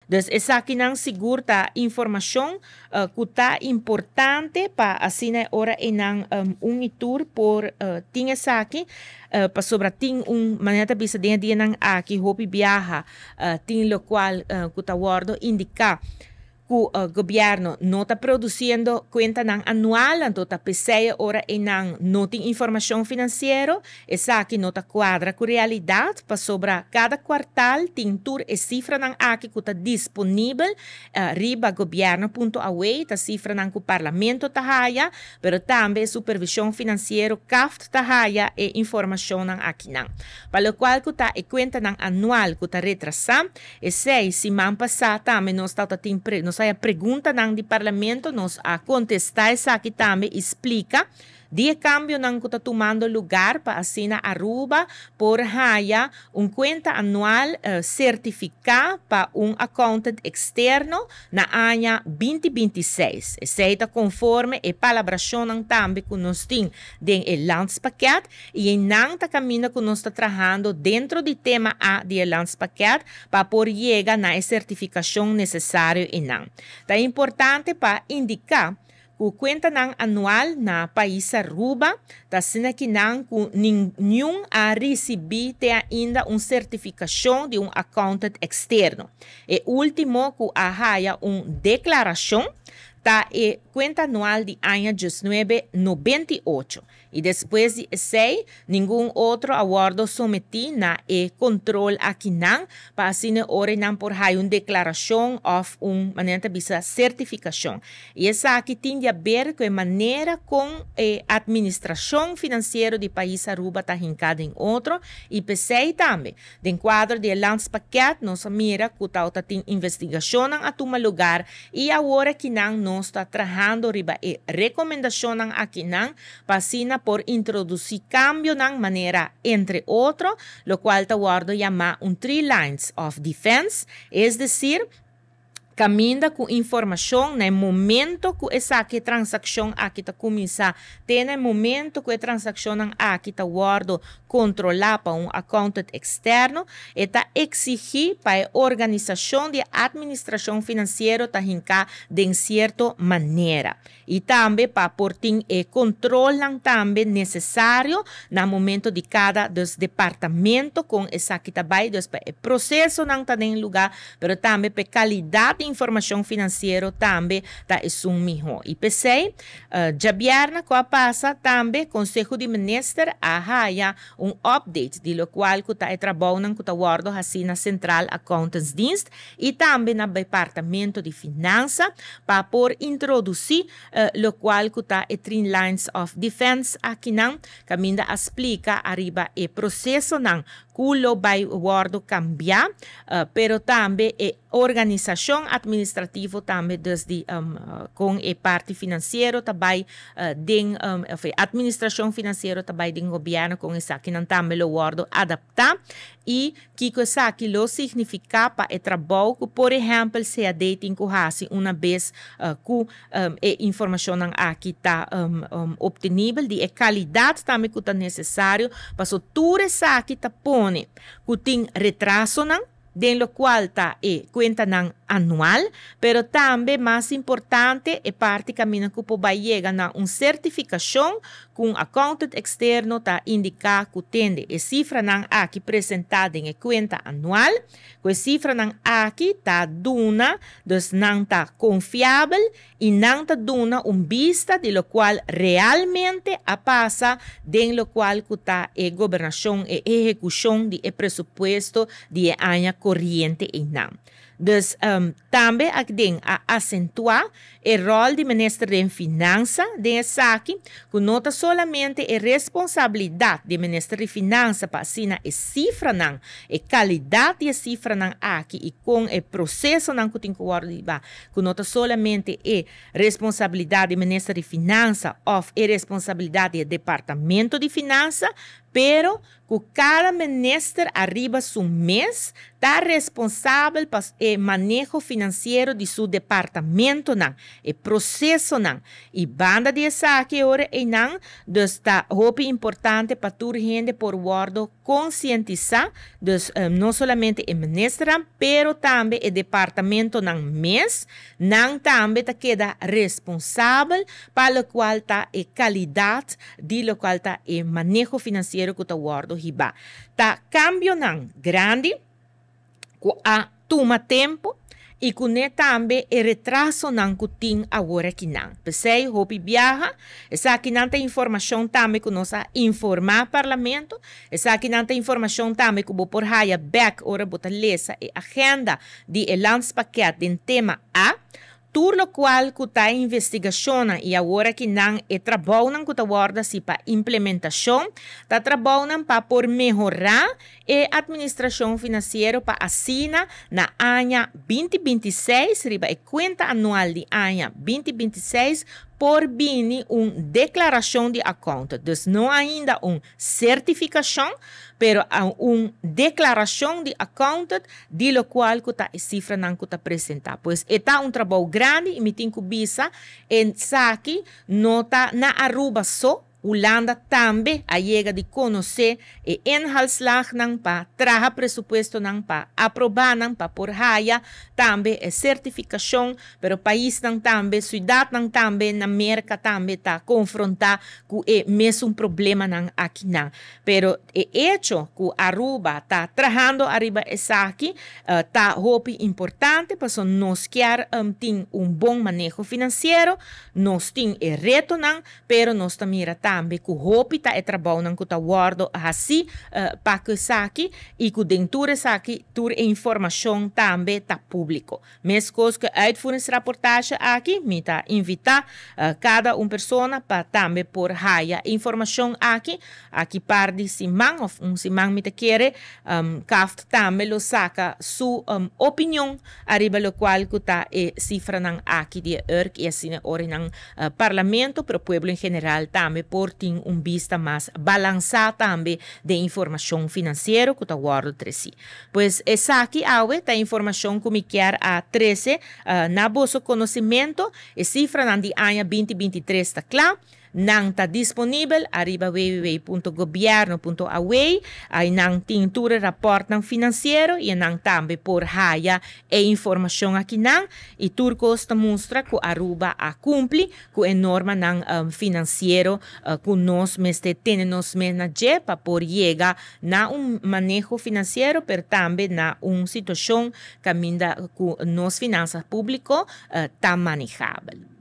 Dus esakinan sigur ta informacion cu ta importante pa asina ora enan un y tur por tin esaki, pasobra tin un manera ta bisa den e dianan aki hopi biaha tin locual cu ta wordo indica cu gobierno no ta produciendo cuentanan anual, anto ta pesey ora enan no tin informacion financiero. Esaki no ta cuadra cu realidad, pasobra cada kwartaal tin tur e cifranan aki cu ta disponibel riba gobierno.aw, ta cifranan cu Parlamento ta haya, pero tambe supervision financiero CAFT ta haya e informacionnan akinan. Pa locual cu ta e cuentanan anual cu ta retrasa, esey siman pasa tambe nos tin nos haya preguntanan di Parlamento, nos a contesta esaki tambe y splica di e cambionan cu ta tumando lugar pa asina Aruba por haya un cuenta anual certifica pa un accountant externo na aña 2026. Esey ta conforme e palabracionnan tambe cu nos tin den e landspakket y nan ta camina cu nos ta trahando dentro di tema A di e landspakket pa por yega na e certificacion necesario einan. Ta importante pa indica cu cuentanan anual na pais Aruba, ta asina cu nan cu ningun a ricibi te ainda un certificacion di un accountant externo. E ultimo cu a haya un declaracion ta e cuenta anual di aña 1998. Y despues di esey, ningun otro a wordo someti na e control akinan, pa asina ora nan por haya un declaracion of un manera bisa certificacion. Y esaki tin di haber cu e manera con e administracion financiero di pais Aruba ta hinca den otro y pesey tambe. Den cuadro di landspakket nos a mira cu ta tin investigacion a tuma lugar y awor akinan nos ta trahando riba e recomendacionnan akinan pa asina por introduci cambionan manera, entre otro, locual ta wordo yama un three lines of defense, es decir, caminda cu informacion na momento cu esaki transaccion aki ta cuminsa, te na momento cu e transaccion aki ta wordo controla pa un accountant externo, e ta exigi pa e organisacion di administracion financiero ta hinca di cierto manera. Y tambe pa por tin e control tambe necesario na momento di cada dus departamento con esaki ta bay, dus pa e procesonan ta den lugar, pero tambe pa calidad di informacion financiero tambe ta esun miho. Y pesey, diabierna cu a pasa tambe Conseho di Minister a haya un update di locual cu ta e trabounan cu ta wordo haci na Central Accountantsdienst y tambe na Departamento di Finansa pa por introduci locual cu ta e three lines of defense akinan, caminda a splica ariba e procesonan cu lo bay wordo cambia, pero tambe e organisacion administrativo tambe, dus di con e parti financiero tambe den administracion financiero tambe den gobierno, con esakinan tambe lo wordo adapta y kico esaki lo significa pa e trabou cu, por ehempel, CAD tin cu haci una bes cu e informacion aki ta obtenibel, di e calidad tambe cu ta necesario pa so tur esaki ta pone cu tin retrasonan den locual ta e cuentanan anual, pero tambe mas importante e parti caminda cu por yega na un certificacion cu un accountant externo ta indica cu tende e cifranan aki presenta den cuenta anual, cu e cifranan aki ta duna, dus nan ta confiabel y nan ta duna un bista di locual realmente a pasa den locual cu ta e gobernacion y ehecucion di e presupuesto di aña coriente einan. Dus tambe aki den a acentua e rol di minister di Finansa den esaki, cu no ta solamente e responsabilidad di minister di Finansa pa asina e cifranan, e calidad di cifranan aki y con e procesonan cu tin cu wordo, cu no ta solamente e responsabilidad di minister di Finansa of e responsabilidad di departamento di Finansa. Pero ku kada minister ariba su mes ta responsabel pa e maneho finansiero di su departamentonan, e prosesonan. I banda di esaki ora einan, dus ta hopi importante pa tur hende por wòrdu konsientisá, dus no solamente e ministernan, pero tambe e departamentonan mes, nan tambe ta keda responsabel pa lokual ta e kalidat di lokual ta e maneho finansiero ku ta wòrdu hibá. Ta kambionan grandi ku a tuma tempu i kuné tambe e retrasonan ku tin awor akinan. P'esei hopi biaha, esakinan ta informashon tambe ku nos a informá Parlamento, esakinan ta informashon tambe ku bo por haya bèk ora bo ta lesa e agenda di e landspakket den tema A. Tur lokual ku ta e investigashonnan i awor aki nan e trabounan ku ta wòrdu hasi pa implementashon, ta trabounan pa por mehorá e administrashon finansiero pa asina na aña 2026 riba e kuenta anual di aña 2026 por bini un deklarashon di accountant. Dus no ainda un sertifikashon, pero un deklarashon di accountant di lokual ku ta e sifranan ku ta presentá. Pues e ta un trabou grandi i mi tin ku bisa esaki no ta na Aruba so, Hulanda tambe a yega di konosé e inhaalslagnan pa traha presupuestonan, pa aprobá nan, pa por haya tambe e sertifikashon, pero paisnan tambe, siudatnan tambe na Merka tambe ta konfrontá ku e mesun problemanan akinan. Pero e echo ku Aruba ta trahando ariba esaki ta hopi importante pasobra nos kier tin un bon maneho finansiero, nos tin e retonan, pero nos ta mira tambe ku hopi ta e trabounan ku ta wòrdu hasi pa ku esaki i ku den tur esaki tur e informashon tambe ta públiko. Meskos ku e uitvoeringsrapportage aki, mi ta invitá kada un persona pa tambe por haya e informashon aki. Aki par di siman òf un siman mi ta kere, CAFT tambe lo saka su opinion ariba lokual ku ta e sifranan aki di e URK i asina ora nan Parlamento, pero pueblo en general tambe por tin un bista mas balansá tambe den informashon finansiero ku ta wòrdu tresí. Pues esaki awe ta informashon ku mi kier a trese na boso konosimento. E sifranan di aña 2023 ta kla. Nan ta disponibel ariba www.gobierno.aw. Einan tin tur e rapòrtnan finansiero i einan tambe por haya e informashon akinan. I tur kos ta mustra ku Aruba a kumpli ku e normanan finansiero ku nos mester tene nos mes na dje pa por yega na un maneho finansiero pero tambe na un situashon kaminda ku nos finansas públiko ta manehabel.